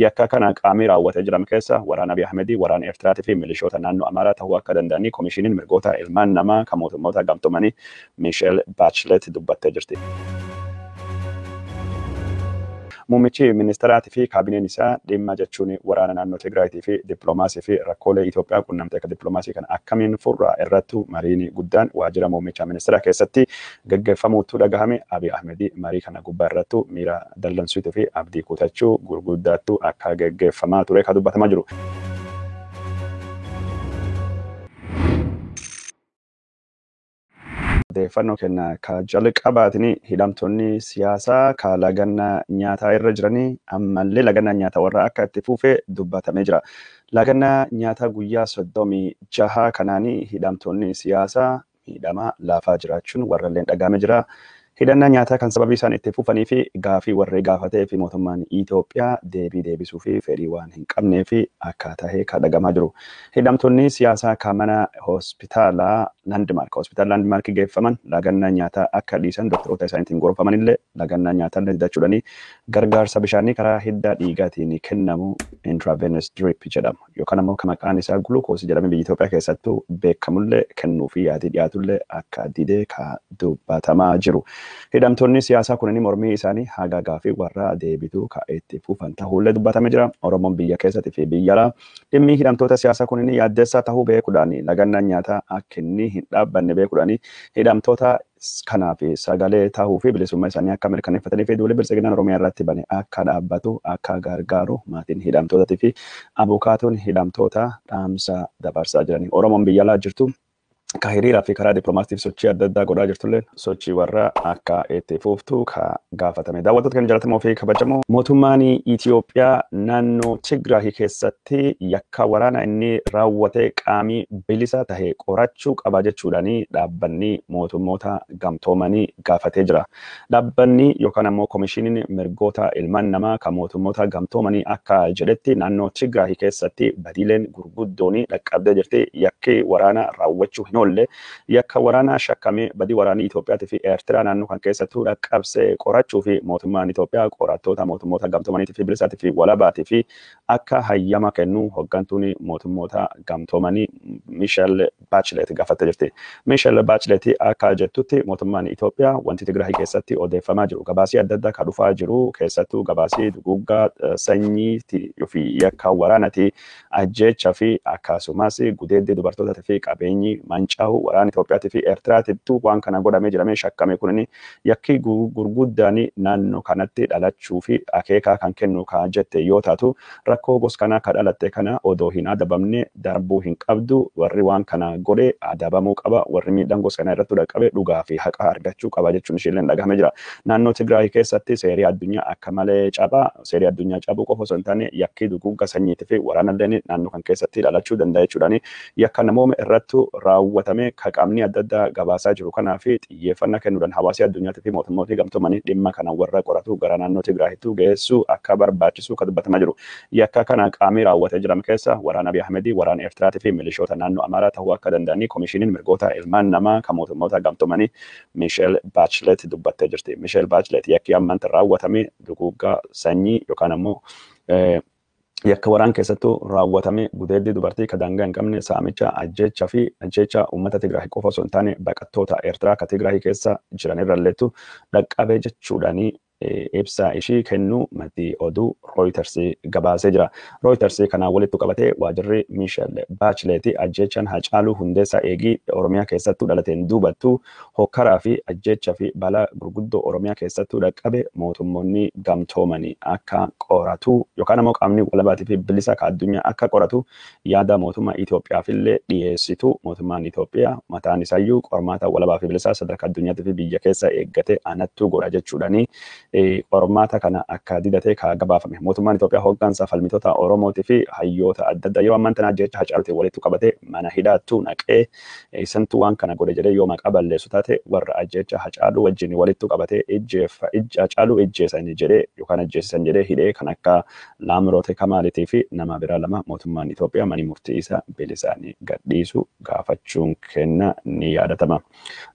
Yakka kana qaamii raawwatee jiran keessa waraana Abiy Ahmedii, waraana Eertiraatii fi milishoota naannoo Amaaraa ta'uu akka danda'anii Komishiiniin Mirgoota Ilmaan Namaa kan mootummoota gamtoomanii Miisheel Baachilet dubbattee jirti. Muummichi ministeeraatii fi kaabineen isaa dhimma jechuun waraana naannoo Tigraayitii fi dippiloomaasii fi rakkoolee Itoophiyaa qunnamte akka dippiloomaasii kana akkamiin furraa irrattu mariin guddaan waajjira muummicha ministeeraa keessatti gaggeeffamuutu dhagahame. Abiy Ahmedii marii kana gubbaa irrattu miira dallansuutii fi abdii kutachuu gurguddaattu akka gaggeeffamaa ture kan dubbatamaa jiru. Odeeffannoo kenna ka jalqabaatiin hidhamtoonni siyaasaa ka lagannaa nyaataa irra jiranii ammallee lagannaa nyaataa warra akka itti fufe dubbatamee jira. Lagannaa nyaataa guyyaa 36 kanaanii hidhamtoonni siyaasaa miidhamaa laafaa jiraachuun warralleen dhagahamee jira. Hidhannaa nyaataa kan sababii isaan itti fufanii fi gaafii warri gaafatee fi mootummaan Itoophiyaa deebii deebisuu fi fedhii waan hin qabnee fi akka tahee kan dhagahamaa jiru. Hidhamtoonni siyaasaa kan mana hospitaalaa Landmark, hospitaala Landmark geeffaman lagannaa nyaataa akka dhiisan doktoroota isaaniitiin gorfaman illee lagannaa nyaataa illee didachuudhaanii gargaarsa bishaanii karaa hidda dhiigaatiin kennamu intravenous drip jedhamu yookaan ammoo kan maqaan isaa gulukoosii jedhamee biyya Itoophiyaa keessattuu beekamullee kennuu fi yaadii dhiyaatullee akka didee kan dubbatamaa jiru. Hidhamtoonni siyaasaa kunneen mormii isaanii haga gaafii warra deebituu kan itti fufan ta'ullee dubbatamee jira. Oromoon biyya keessatti fi biyya alaa dhimmi hidhamtoota siyaasaa kunneen yaaddeessaa ta'uu beekuudhaan lagannaan nyaataa akka inni hin dhaabbanne beekuudhaan hidhamtoota kanaaf sagalee ta'uu fi bilisummaa isaanii akka mirkaneeffatanii fi duula bilisiginaan Oromiyaa irratti bane akka dhaabbatu akka gargaaru maatiin hidhamtootatii fi abukaatoon hidhamtoota dhaamsa dabarsaa jirani. Oromoon biyya alaa jirtu ka hiriiraa fi karaa dippiloomaasiif sochii adda addaa godhaa jirtullee sochii warra akka itti fuftu ka gaafatame. Daawwattoota kan jaallatamoo fi kabajamoo, mootummaan Itoophiyaa naannoo Tigraay keessatti yakka waraana inni raawwate qaamii bilisa tahe qorachuu qaba jechuudhaan dhaabbanni mootummoota gamtoomanii gaafatee jira. Dhaabbanni yookaan ammoo Komishiiniin Mirgoota Ilmaan Namaa kan mootummoota gamtoomanii akka jedhetti naannoo Tigraay keessatti badiileen gurguddoon dhaqqabdee jirti. Yakki waraana raawwachuu hin oolle yakka waraanaa shakkamee badii waraanii Itoophiyaatii fi Eertiraa naannoo kan keessattuu dhaqqabsee qorachuu fi mootummaan Itoophiyaa qorattoota mootummoota gamtoomaniitii fi bilisaatii fi walabaatii fi akka hayyama kennu hooggantuun mootummoota gamtoomanii Miisheel Baachilet gaafattee jirti. Miisheel Baachilet akka jettutti mootummaan Itoophiyaa wanti Tigraay keessatti odeeffamaa jiru gabaasii adda addaa kan dhufaa jiru keessattuu gabaasii duguuggaa sanyii fi yakka waraanatii ajjeecha fi akkasumas gudeeddii dubartootaa fi qabeenyi mancaa'u waraana Itoophiyaatii fi Eertiraatittuu waan kana godhamee jedhamee shakkame kunin yakki gurguddaan naannoo kanatti dhalachuu fi akeekaa kan kennu kan jette yoo taatu, rakkoo gos kanaa ka dhalatte kana odoo hin adabamne darbuu hin qabdu, warri waan kana godhe adabamuu qaba, warri miidhaan gos kanaa irratti dhaqqabe dhugaa fi haqa argachuu qaba jechuun isheelleen dhagahamee jira. Naannoo Tigraay keessatti seerii addunyaa akka malee cabaa, seerii addunyaa cabuu qofa osoo hin taane yakki duguugga sanyiitii fi waraanalleen naannoo kan keessatti dhalachuu danda'a jechuudhaan yakka namooma irratti raawwatame ka qaamni adda addaa gabaasaa jiru kanaa fi xiyyeeffannaa kennuudhaan hawaasii addunyaatii fi mootummoota gamtoomanii dhimma kana warra qoratu gara naannoo Tigraayitti geessuu akka barbaachisu kan dubbatamaa jiru. Yakka kana qaamii raawwatee jiran keessa waraana Abiy Ahmedii, waraana Eertiraatii fi milishoota naannoo Amaaraa ta'uu akka danda'anii Komishiiniin Mirgoota Ilmaan Namaa kan mootummoota gamtoomanii Miisheel Baachilet dubbattee jirti. Miisheel Baachilet yakki ammaan raawwatame duguuggaa sanyii yookaan ammoo yakka waraan keessattuu raawwatame gudeeddii dubartii ka daangaa hin qabne saamicha ajjeecha fi ajjeecha uummata Tigraay qofa osoo hin taane baqattoota Eertiraa ka Tigraay keessa jiran irralleettu dhaqqabee jechuudhaanii ibsa ishii kennu maddi oduu Reuters gabaasee jira. Reuters kanaan walitti qabatee waajirri Miisheel Baachileeti ajjeechaan Haacaaluu Hundeessaa eegii Oromiyaa keessattuu dhalateen duubattu hokkaraa fi ajjeechaa fi balaa gurguddoo Oromiyaa keessattuu dhaqqabe mootummoonni gamtoomanii akka qoratu yookaan ammoo qaamni walabaatii fi bilisa ka addunyaa akka qoratu yaada mootummaa Itoophiyaafillee dhiyeessitu, mootummaan Itoophiyaa mataan isaayyuu qormaata walabaa fi bilisaa sadarkaa addunyaatti fi biyya keessa eeggate anattuu godha jechuudhaanii qormaata kana akka didatee ka gabaafame. Mootummaan Itoophiyaa hooggansa falmitoota Oromootii fi hayyoota adda addaa yeroo ammaan tana ajjeecha Haacaaluutiin walitti qabatee mana hidhaattuu naqee isantu waan kana godhe jedhee yoo maqaa balleessu taate, warra ajjeecha Haacaaluu wajjin walitti qabatee Haacaaluu ijjeesan jedhee yookaan ajjeesisan jedhee hidhee kan akka Laamroote Kamaalitii fi nama biraa lama mootummaan Itoophiyaa mani murtii isa bilisaanii gadhiisu gaafachuun kenna ni yaadatama.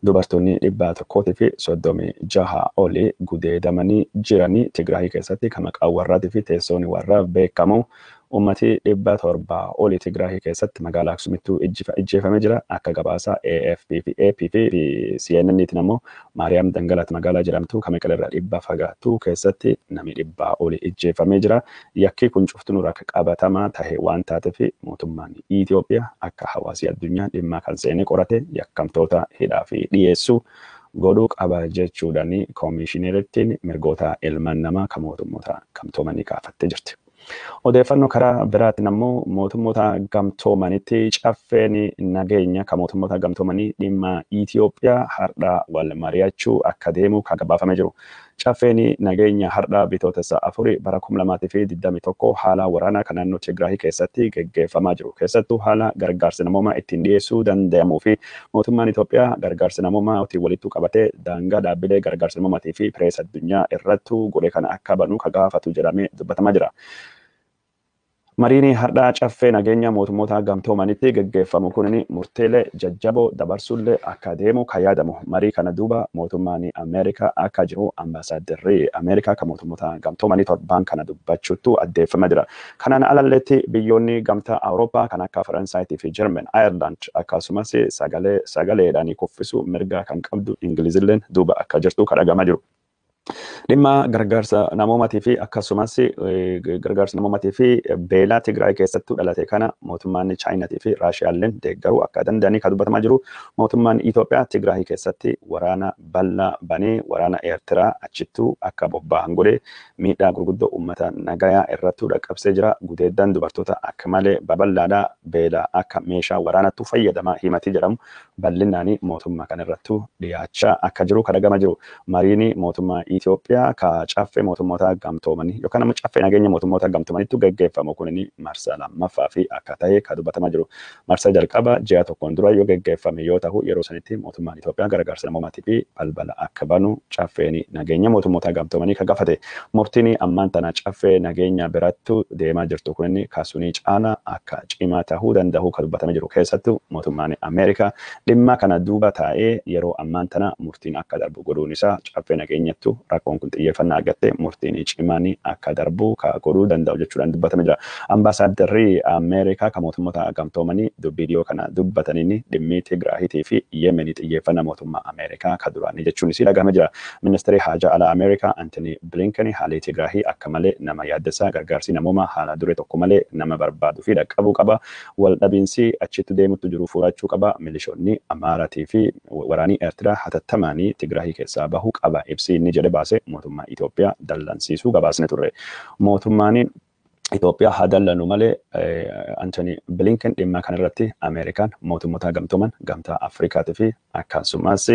Dubartoonni 136 olii gudeedamanii hidhamanii jiranii Tigraay keessatti kan maqaan warraatii fi teessoon warraa beekamu ummati 700 oli Tigraay keessatti magaalaa Aksuumittuu ijjeefamee jira. Akka gabaasa AFP fi AP fi CNN tiin ammoo Maariyaam Dangalat magaalaa jedhamtu kan Maqalee irraa 100 fagaattu keessatti namni 100 oli ijjeefamee jira. Yakki kun cuftuu akka qabatamaa tahe waan taateef mootummaan Itoophiyaa akka hawaasi addunyaa dhimma kan seenee qorate yakkamtoota hidhaa fi dhiyeessuu godhuu qaba jechuudhaan koomishineerittiin mirgoota ilmaan namaa kan mootummoota gamtoomanii gaafattee jirti. Odeeffannoo karaa biraatiin ammoo mootummoota gamtoomanitti caffeen nageenya kan mootummoota gamtoomanii dhimma Itoophiyaa har'a wal mari'achuu akka deemu kan gabaafamee jiru. Caffeen nageenya har'a bitootessa 4 bara 2021 haala waraanaa kan naannoo Tigraay keessatti geggeeffamaa jiru. Keessattuu haala gargaarsa namoomaa ittiin dhiyeessuu danda'amuu fi mootummaan Itoophiyaa gargaarsa namoomaa ittiin walitti qabatee daangaa dhaabbilee gargaarsa namoomaatii fi pirees addunyaa irrattuu godhe kana akka banu kan gaafatu jedhamee dubbatamaa jira. Mariin har'aa caffee nageenya mootummoota gamtoomanitti geggeeffamu kun murteelee jajjaboo dabarsullee akka deemu kan yaadamu. Marii kana duuba mootummaan Ameerikaa akka jiru ambaasaaddarri Ameerikaa kan mootummoota gamtoomanii torbaan kana dubbachuutu addeeffamaa jira. Kanaan alalleetti biyyoonni gamtaa Awurooppaa kan akka Faransaayii fi Jarman, Ayerlaand akkasumas sagaleedhaan kuffisuu mirga kan qabdu Ingilizilleen duuba akka jirtu kan dhagamaa jiru. Dhimma gargaarsa namoomaatii fi akkasumas gargaarsa namoomaatii fi beelaa Tigraay keessattuu dhalate kana mootummaan Chaayinaatii fi Raashiyaalleen deeggaruu akka danda'anii kan dubbatamaa jiru. Mootummaan Itoophiyaa Tigraay keessatti waraana bal'aa banee waraana Eertiraa achittuu akka bobba'an godhee miidhaa gurguddoo uummata nagayaa irrattuu dhaqqabsee jira. Gudeeddaan dubartoota akka malee babal'aadhaa beelaa akka meeshaa waraanattuu fayyadamaa himatii jedhamu bal'inaan mootummaa kanarrattuu dhiyaachaa akka jiru kan dhagama jiru. Mariin mootummaa Itoophiyaa ka caffee mootummoota gamtoomanii yookaan ammoo caffee nageenya mootummoota gamtoomaniitu geggeeffamu kun marsaa lammaffaa fi akka ta'e kan dubbatamaa jiru. Marsaa jalqaba ji'a tokkoon dura yoo geggeeffame yoo ta'u yeroo sanitti mootummaan Itoophiyaa gargaarsa namoomaatii fi balbala akka banu caffeen nageenya mootummoota gamtoomanii kan gaafate. Murtiin ammaan tana caffee nageenya birattu deemaa jirtu kun kasunii caala akka cimaa ta'uu danda'u kan dubbatamee jiru. Keessattuu mootummaan Ameerikaa dhimma kana duuba taa'ee yeroo ammaan tana murtiin akka darbu godhuun isaa caffee nageenyattu rakkoon kun xiyyeeffannaa argattee murtiin cimaan akka darbu ka godhuu danda'u jechuudhaan dubbatamee jira. Ambaasaaddarri Ameerikaa kan mootummoota gamtoomanii dubbii dhiyoo kana dubbataniin dhimmi Tigraayitii fi Yemenii xiyyeeffannaa mootummaa Ameerikaa kan duraanii jechuunis dhagahamee jira. Ministeerri haajaa alaa Ameerikaa Antony Blinken haalli Tigraayii akka malee nama yaaddessaa gargaarsi namoomaa haala dure tokko malee nama barbaaduu fi dhaqqabuu qaba. Waldhabiinsi achitti deemutu jiru furachuu qaba. Milishoonni Amaaraatii fi waraanii Eertiraa hatattamaanii Tigraayii keessaa bahuu qaba. Ibsi inni jedhe baase mootummaa Itoophiyaa dallansiisuu gabaasne turre. Mootummaan Itoophiyaa haa dallanu malee Antony Blinken dhimma kanarratti Ameerikaan mootummoota gamtooman gamtaa Afrikaatii fi akkasumas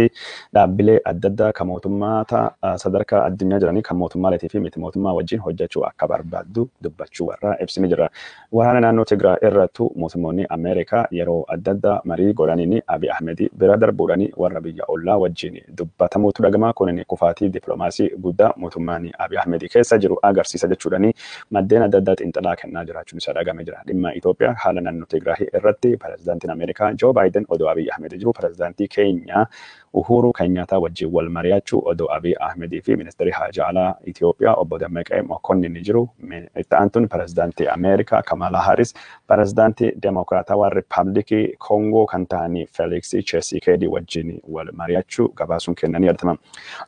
dhaabbilee adda addaa kan mootummoota sadarkaa addunyaa jiranii kan mootummaaleetii fi miti mootummaa wajjin hojjechuu akka barbaaddu dubbachuu warra ibsini jira. Waraana naannoo Tigraay irrattu mootummoonni Ameerikaa yeroo adda addaa marii godhaniin Abiy Ahmed bira darbuudhaan warra biyya ollaa wajjin dubbatamuutu dhagama. Kunin kufaatii dippiloomaasii guddaa mootummaan Abiy Ahmed keessa jiru agarsiisa jechuudhaan maddeen adda addaa xiinxalaa kennaa jiraachuun isaa dhagahame jira. Dhimma Itoophiyaa haala naannoo Tigraay irratti pirezidaantiin Ameerikaa Joo Baayiden odoo Abiy Ahmed jiru pirezidaantii Keenya Uhuru Kenyatta wajjin wal mari'achuu odoo Abiy Ahmed fi ministeerri haajaa alaa Itoophiyaa obbo Dammaqee Mokonnin jiru. Itti aantuun pirezidaantii Ameerikaa Kamala Harris pirezidaantii Demokiraatawaa Riippaabilikii Koongoo kan ta'an Felix Tshisekedi wajjin wal mari'achuu gabaasuun kennanii yaadatama.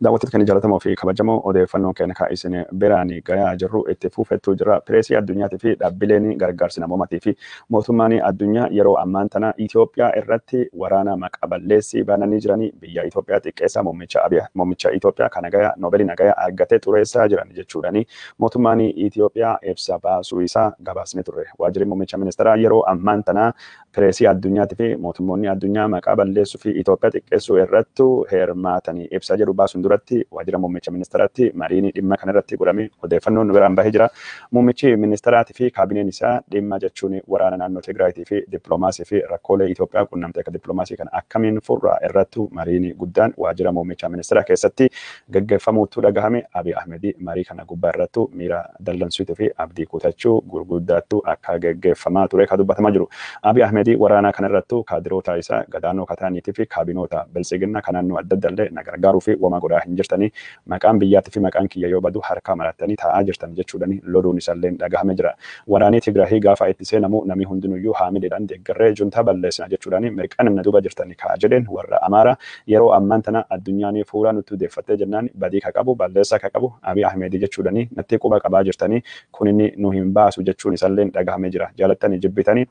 Daawwattoota kan jaallatamoo fi kabajamoo odeeffannoon keenya kan isin biraan gahaa jirru itti fufettuu jira. Pireesii addunyaatii fi dhaabbileen gargaarsa namoomaatii fi mootummaan addunyaa yeroo ammaan tana Itoophiyaa irratti waraana maqaa balleessii bananii jiranii biyya Itoophiyaa xiqqeessaa muummicha Itoophiyaa kan nagaya Noobeelii nagaya argatee xureessaa jiran jechuudhaan mootummaan Itoophiyaa ibsa baasuu isaa gabaasne turre. Waajjirri muummicha ministeeraa yeroo ammaan tana pireesii addunyaatii fi mootummoonni addunyaa maqaa balleessuu fi Itoophiyaa xiqqeessuu irratti hirmaatanii ibsa jedhu baasuun duratti waajjira muummicha ministeeraatti mariin dhimma kanarratti godhame odeeffannoon biraan bahee jira. Muummichi ministeeraatii fi kaabineen isaa dhimma jechuun waraana naannoo Tigraayitii fi dippiloomaasii fi rakkoolee Itoophiyaa qunnamte akka dippiloomaasii kana akkamiin furraa irrattu mariin guddaan waajjira muummicha ministeeraa keessatti gaggeeffamuutu dhagahame. Abiy Ahmed marii kana gubbaa irrattu miira dallansuutii fi abdii kutachuu gurguddaattu akka gaggeeffamaa ture kan dubbatamaa jiru. Abiy Ahmed Ahmedii waraana kanarrattu kaadiroota isaa gadaanoo kataaniitii fi kaabinoota biltsiginnaa kan naannoo adda addaallee na gargaaruu fi wama godhaa hin jirtanii maqaan biyyaatii fi maqaan kiyya yoo badu harkaa marattanii taa'aa jirtan jechuudhaan loluun isaallee dhagahame jira. Waraanni Tigraahii gaafa itti seenamu namni hundinuyyuu haamileedhaan deeggarree juntaa balleessina jechuudhaan mirqaan na duuba jirtanii kaa jedheen warra Amaaraa yeroo ammaan tana addunyaan fuula nutti deeffattee jennaan badii ka qabu balleessaa ka qabu Abiy Ahmedii jechuudhaan natti quba qabaa jirtanii kuninni nu hin baasu jechuun isaallee dhagahame jira. Jaalattanii jibbitanii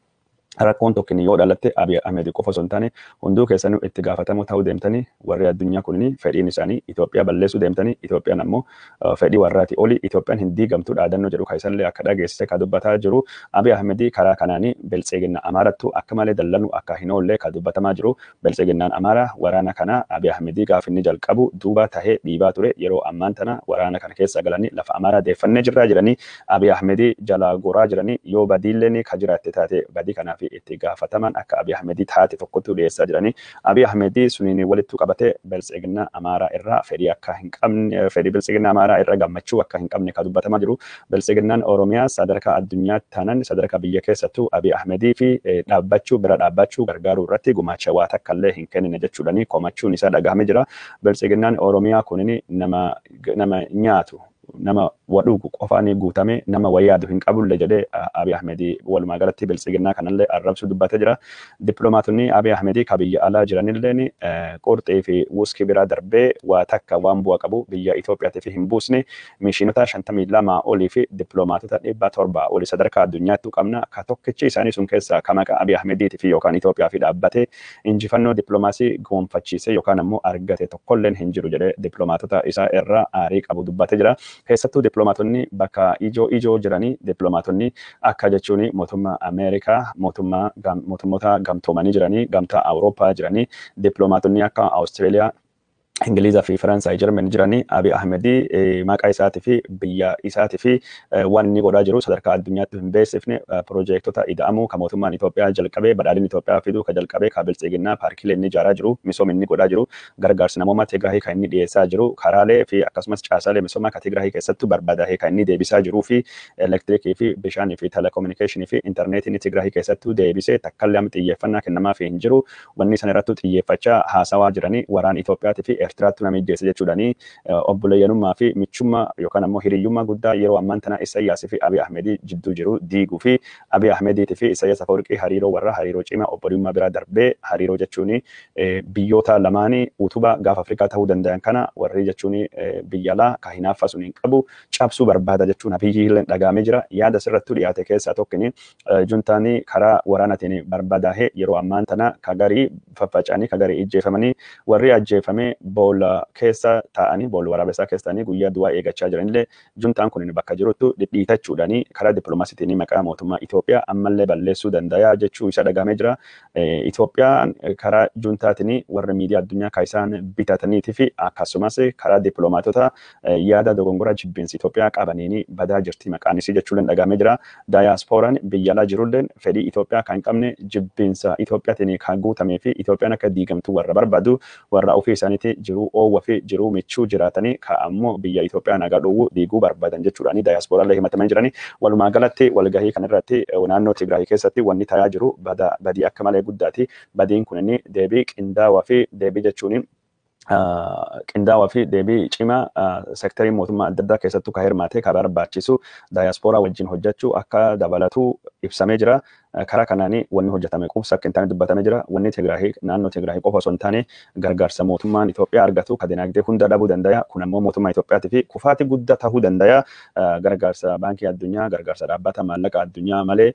rakkoon tokko yoo dhalatte Abiy Ahmed qofa osoo hin taane hunduu keessanuu itti gaafatamoo ta'uu deemtanii warri addunyaa kunniin fedhiin isaanii Itoophiyaa balleessuu deemtanii Itoophiyaan ammoo fedhii warraati oli Itoophiyaan hin diigamtu dhaadannoo jedhu kan isallee akka dhageessise kan dubbataa jiru Abiy Ahmed karaa kanaanii biltsiginna Amaarattu akka malee dallanu akka hin oolle kan dubbatamaa jiru biltsiginnaan Amaaraa waraana kana Abiy Ahmed gaafa inni jalqabu duuba tahee dhiibaa ture yeroo ammaan tana waraana kana keessa galanii lafa Amaaraa deeffannee jirraa jedhanii Abiy Ahmed jalaa goraa jiranii yoo badiillee ka jiraatte taate badii kanaaf itti gaafataman akka Abiy Ahmedii taate tokkotti dhiyeessaa jiranii. Abiy Ahmedii suniin walittu qabatee biltsiginna Amaaraa irraa fedhii akka hin qabne fedhii biltsiginna Amaaraa irra gammachuu akka hin qabne kan dubbatamaa jiru. Biltsiginnaan Oromiyaa sadarkaa addunyaatti taanaan sadarkaa biyya keessattuu Abiy Ahmedii fi dhaabbachuu bira dhaabbachuu gargaaruu irratti gumaacha waa takka illee hin kennine jechuudhani komachuun isaa dhagahame jira. Biltsiginnaan Oromiyaa kunin nama nyaatu nama wadhuugu qofaan guutame nama wayyaadu hin qabulle jedhee Abiy Ahmedii walumaa galatti biltsiginnaa kanallee arrabsu dubbatee jira. Dippiloomaatonni Abiy Ahmedii ka biyya alaa jiranilleen qurxii fi wuskii biraa darbee waa takka waan bu'a qabu biyya Itoophiyaatiif hin buusne mishiinota 52 olii fi dippiloomaatota 700 olii sadarkaa addunyaatti qabna. Ka tokkichi isaanii sun keessaa ka maqaa Abiy Ahmediitii fi yookaan Itoophiyaa fi dhaabbatee injifannoo dippiloomaasii gonfachiise yookaan ammoo argate tokkolleen hin jiru jedhee dippiloomaatota isaa irraa aarii qabu dubbatee jira. Keessattuu dippiloomaatonni bakka ijoo ijoo jiranii dippiloomaatonni akka jechuun mootummaa Ameerikaa, mootummoota gamtoomanii jiranii, gamtaa Awurooppaa jiranii, dippiloomaatonni akka Awustreeliyaa, Ingilizaa fi Faransaay Jarman jiranii Abiy Ahmedii maqaa isaatii fi biyya isaatii fi waan inni godhaa jiru sadarkaa addunyaatti hin beeksifne piroojeektota ida'amuu kan mootummaan Itoophiyaa jalqabee badhaadhinni Itoophiyaa fiduu kan jalqabee kan biltsiginnaa paarkiilee inni ijaaraa jiru misooma inni godhaa jiru gargaarsi namoomaa Tigraahii kan inni dhiyeessaa jiru karaalee fi akkasumas caasaalee misoomaa kan Tigraahii keessattuu barbadaa'ee kan inni deebisaa jiruu fi elektirikii fi bishaanii fi telekominikeeshinii fi intarneetiin Tigraahii keessattuu deebisee takkallee amma xiyyeeffannaa kennamaaf hin jiru wanni sana irrattuu xiyyeeffachaa haasawaa jiranii waraan Itoophiyaatii fi Eertiraatti nama ijjeesse jechuudhaani obboleeyyanummaa fi michummaa yookaan ammoo hiriyyummaa guddaa yeroo ammaan tana Isaayyaasii fi Abiy Ahmedii jidduu jiru diiguu fi Abiy Ahmediitii fi Isaayyaas Afwerqii hariiroo warra hariiroo cimaa obbolummaa biraa darbee hariiroo jechuun biyyoota lamaanii utubaa gaafa Afrikaa ta'uu danda'an kana warri jechuun biyya alaa ka hinaaffaa sun hin qabu cabsuu barbaada jechuun Abiyyi illee dhagaamee jira. Yaada sirrattuu dhiyaate keessaa tokkini juntaanii karaa waraanaatiin barbadaahee yeroo ammaan tana ka garii faffaca'anii ka garii ijjeefamanii warri ajjeefamee boolla keessa taa'anii boolla waraabessaa keessa taa'anii guyyaa du'aa eeggachaa jiranillee juntaan kun bakka jirutti dhidhiitachuudhaanii karaa dippiloomaasiitiin maqaa mootummaa Itoophiyaa ammallee balleessuu danda'a jechuu isa dhagahamee jira. Itoophiyaan karaa juntaatiin warra miidiyaa addunyaa kan isaan bitataniitii fi akkasumas karaa dippiloomaatota yaada dogongora jibbinsi Itoophiyaa qabaniin badaa jirti maqaan isii jechuun dhagahamee jira. Daayaaspooraan biyya alaa jirulleen fedhii Itoophiyaa kan hin qabne jibbinsa Itoophiyaatiin kan guutamee fi Itoophiyaan akka diigamtu warra barbaadu warra ofii isaaniitti jiruu oowwa fi jiruu michuu jiraatanii ka ammoo biyya Itoophiyaa nagaa dhowwuu diiguu barbaadan jechuudhaani daayaaspooraallee himatamanii jiranii. Walumaa galatti walgahii kanarratti naannoo Tigraay keessatti wanni tayaa jiru badii akka malee guddaati. Badiin kun inni deebii qindaawaa fi deebii jechuun qindaawaa fi deebii cimaa sektarii mootummaa adda addaa keessattuu ka hirmaate ka barbaachisu daayaspooraa wajjin hojjechuu akka dabalatu ibsamee jira. Karaa kanaanii wanni hojjetame qubsa akka hin taane dubbatamee jira. Wanni Tigraahii naannoo Tigraahii qofa osoo hin taane gargaarsa mootummaan Itoophiyaa argatu ka dinagdee hunda dhabuu danda'a. Kun ammoo mootummaa Itoophiyaatii fi kufaatii guddaa ta'uu danda'a. Gargaarsa baankii addunyaa, gargaarsa dhaabbata maallaqa addunyaa malee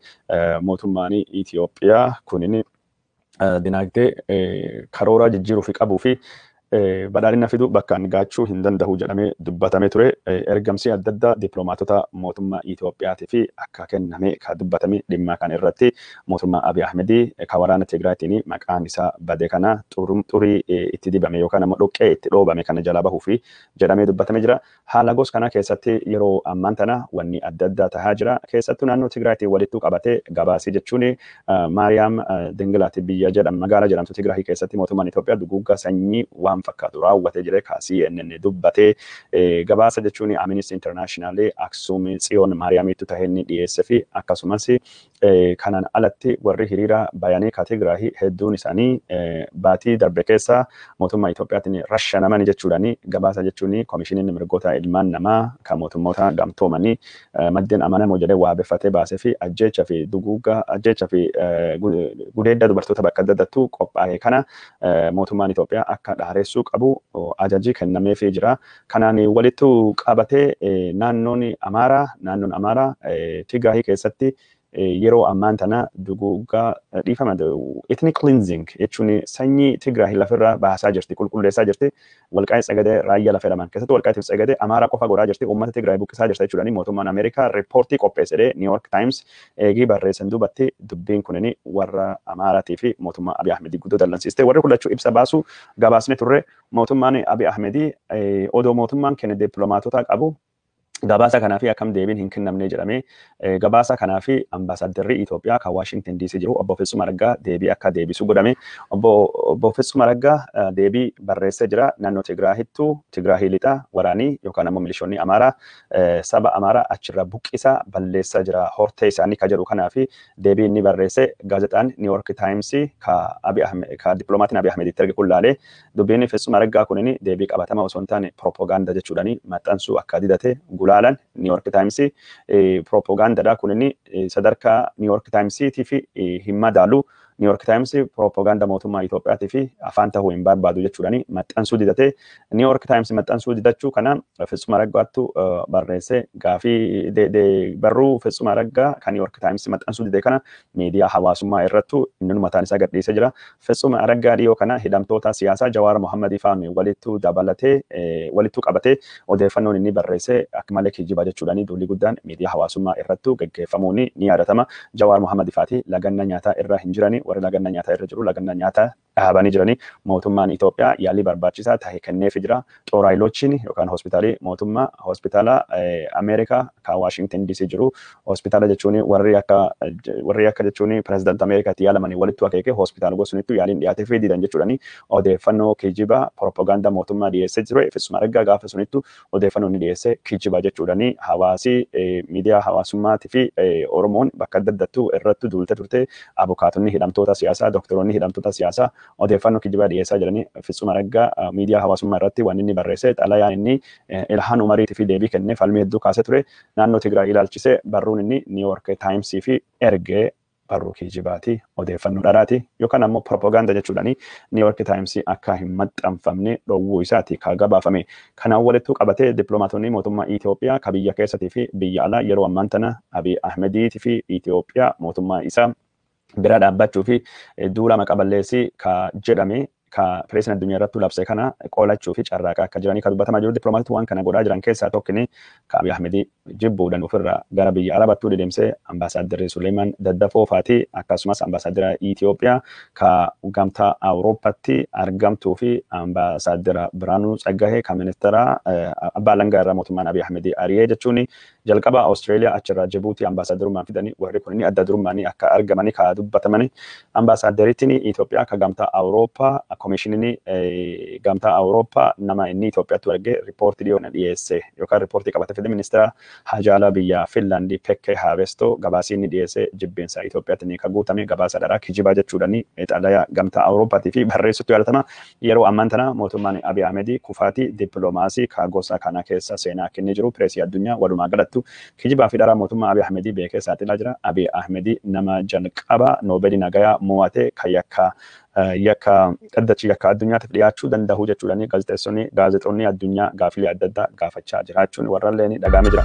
mootummaan Itoophiyaa kunin dinagdee karoora jijjiiruu fi qabuu fi badhaadhina fidu bakkaan gaachuu hin danda'u jedhamee dubbatamee ture. Ergamsi adda addaa dippiloomaatota mootummaa Itoophiyaatii fi akka kenname ka dubbatame dhimma kan irratti mootummaa Abiy Ahmedii ka waraana Tigraayitiin maqaan isaa bade kana xurii itti dibame yookaan ammoo dhoqqee itti dhoobame kana jalaa bahuu fi jedhamee dubbatamee jira. Haala gos kana keessatti yeroo ammaan tana wanni adda addaa tahaa jira. Keessattuu naannoo Tigraayitiin walittuu qabatee gabaasii jechuun Maariyaam Dingilaati biyya jedhamu magaalaa jedhamtu Tigraayii keessatti mootummaan Itoophiyaa duguuggaa sanyii waan waan fakkaatu raawwate jedhee ka CNN dubbatee gabaasa jechuun Amnesty International Aksuum Tsiyoon Maariyaamiitu tahee inni dhiyeesse fi akkasumas kanaan alatti warri hiriira bayanii ka Tigraahii hedduun isaanii baatii darbe keessa mootummaa Itoophiyaatiin rashanaman jechuudhaani gabaasa jechuun koomishiniin mirgoota ilmaan namaa kan mootummoota gamtoomanii maddeen amanamoo jedhee waabeffatee baasee fi ajjeecha fi duguugga ajjeecha fi gudeedda dubartoota bakka adda addaattu qophaa'e kana mootummaan Itoophiyaa akka dhaareessuu qabu ajajii kennameefii jira. Kanaan walittu qabatee naannoon Amaaraa Tigraahii keessatti yeroo ammaan tana duguuggaa, dhiifama, ethnic cleansing jechuun sanyii Tigraahii lafirraa baasaa jirti, qulqulleessaa jirti. Walqaayit, Tsagadee, Raayyaa lafa jedhaman keessatti Walqaayitii fi Tsagadee Amaaraa qofa godhaa jirti, uummata Tigraahii buqqisaa jirti jechuudhaan mootummaan Ameerikaa riippoortii qopheessedhee New York Times eegii barreessan duubatti dubbiin kunini warra Amaaraatii fi mootummaa Abiy Ahmedii guddoo dallansiiste. Warri kun lachuu ibsa baasu gabaasni turre. Mootummaan Abiy Ahmedii odoo mootummaan kenne dippiloomaatota qabu gabaasa kanaa fi akkam deebiin hin kennamne jedhamee gabaasa kanaa fi ambaasaaddarri Itoophiyaa kan Waashington DC jiru obbo Fitsum Araggaa deebii akka deebisu godhame. Obbo Fitsum Araggaa deebii barreessee jira. Naannoo Tigraahittu, Tigraahii lixa waraanii yookaan ammoo milishoonni Amaaraa saba Amaaraa achirra buqqisaa balleessaa jira hortee isaanii ka jedhu kanaa fi deebii inni barreesse gaazexaan New York Times ka Abiy Ahmed ka dippiloomaatiin Abiy Ahmed itti erge kun laalee dubbiin Fitsum Araggaa kunini deebii qabatama osoo hin taane propagaanda jechuudhaani maxxansuu akka didate gulaalan. New York Times propagaandaadha kunini sadarkaa New York Timesiitii fi hin madaalu, New York Times propaganda mootummaa Itoophiyaatii fi afaan ta'uu hin barbaadu jechuudhaani maxxansuu didate. New York Times maxxansuu didachuu kana Fitsum Araggaattu barreesse. Gaafii barruu Fitsum Araggaa kan New York Times maxxansuu dide kana miidiyaa hawaasummaa irrattu inni mataan isaa gadhiisee jira. Fitsum Araggaa dhiyoo kana hidhamtoota siyaasaa Jawaar Mohammadii faan walittu dabalatee walittu qabatee odeeffannoon inni barreesse akka malee kijiba jechuudhaani duulli guddaan miidiyaa hawaasummaa irrattu gaggeeffamuun ni yaadatama. Jawaar Mohammadii faati laganna nyaataa irra hin jirani. Warri laganna nyaataa irra jiru laganna nyaataa dhaabanii jiranii. Mootummaan Itoophiyaa yaalii barbaachisaa tahe kenneefii jira. Xooraayiloochiin yookaan hospitaalii mootummaa hospitaala Ameerikaa kan Waashington DC jiru hospitaala jechuun warri akka jechuun pirezidaantii Ameerikaatti yaalamanii walittu akeeke hospitaala gosunittu yaaliin dhiyaatee fi didan jechuudhani odeeffannoo kijibaa propagaandaa mootummaa dhiyeessee ture. Fitsum Araggaa gaafa sunittu odeeffannoo inni dhiyeessee kijiba jechuudhani hawaasi miidiyaa hawaasummaatii fi Oromoon bakka adda addattuu irrattu duulte turte. Abukaatonni hidhamtoota siyaasaa, doktoroonni hidhamtoota siyaasaa odeeffannoo kijibaa dhiyeessaa jiranii. Fitsum Araggaa miidiyaa hawaasummaa irratti waan inni barreesse, xalayaan inni Ilhaan Umariitii fi deebii kennee falmii hedduu kaasee ture. Naannoo Tigraay ilaalchisee barruun inni New York Timesii fi ergee barruu kijibaati, odeeffannoo dharaati yookaan ammoo propagaanda jechuudhaani New York Times akka hin maxxanfamne dhowwuu isaati ka gabaafame. Kanaan walittu qabatee dippiloomaatonni mootummaa Itoophiyaa ka biyya keessatii fi biyya alaa yeroo ammaan tana Abiy Ahmediitii fi Itoophiyaa mootummaa isaa bira dhaabbachuu fi duula maqaballeessii ka jedhame ka pireesiin addunyaa irratti labse kana qolachuu fi carraaqaa akka jiranii ka dubbatamaa jiru. Dippiloomaatota waan kana godhaa jiran keessaa tokkini ka Abiy Ahmedii jibbuudhaan ofirraa gara biyya Arabattuu deddeemsee ambaasaaddarri Suleiman Daddafoo faati, akkasumas ambaasaadara Itoophiyaa ka gamtaa Awurooppaatti argamtuu fi ambaasaadara Biraanuu Tsaggahee ka ministeera abbaa alangaa irraa mootummaan Abiy Ahmedii ari'ee jechuun jalqaba Awustreeliyaa, achirraa Jibuutii ambaasaaddarummaan fidanii warri kun adda durummaanii akka argamanii ka dubbatamanii. Ambaasaaddarittiin Itoophiyaa ka gamtaa Awurooppaa koomishiniin gamtaa Awurooppaa nama inni Itoophiyaatti argee riippoortii dhiyoo dhiyeesse yookaan riippoortii qabate fide ministeera hajaala biyya Finlaandii Pekke Haavesto gabaasii inni dhiyeesse jibbeensa Itoophiyaatti ni ka guutame, gabaasa dharaa kijibaa jechuudhaan xalayaa gamtaa Awurooppaatii fi barreessutti yaadatama. Yeroo ammaan tana mootummaan Abiy Ahmedii kufaatii dippiloomaasii ka gosa kana keessa seenaa kennee jiru. Pireesii addunyaa walumaa galattu kijibaa fi dharaa mootummaa Abiy Ahmedii beekee saaxilaa jira. Abiy Ahmedii nama jalqaba Noobeelii nagayaa mo'ate kan yakka dhaddachi yakka addunyaatiif dhiyaachuu danda'u jechuudhaan gaazexeessonni gaazexoonni addunyaa gaafilee adda addaa gaafachaa jiraachuun warrallee dhagaamee jira.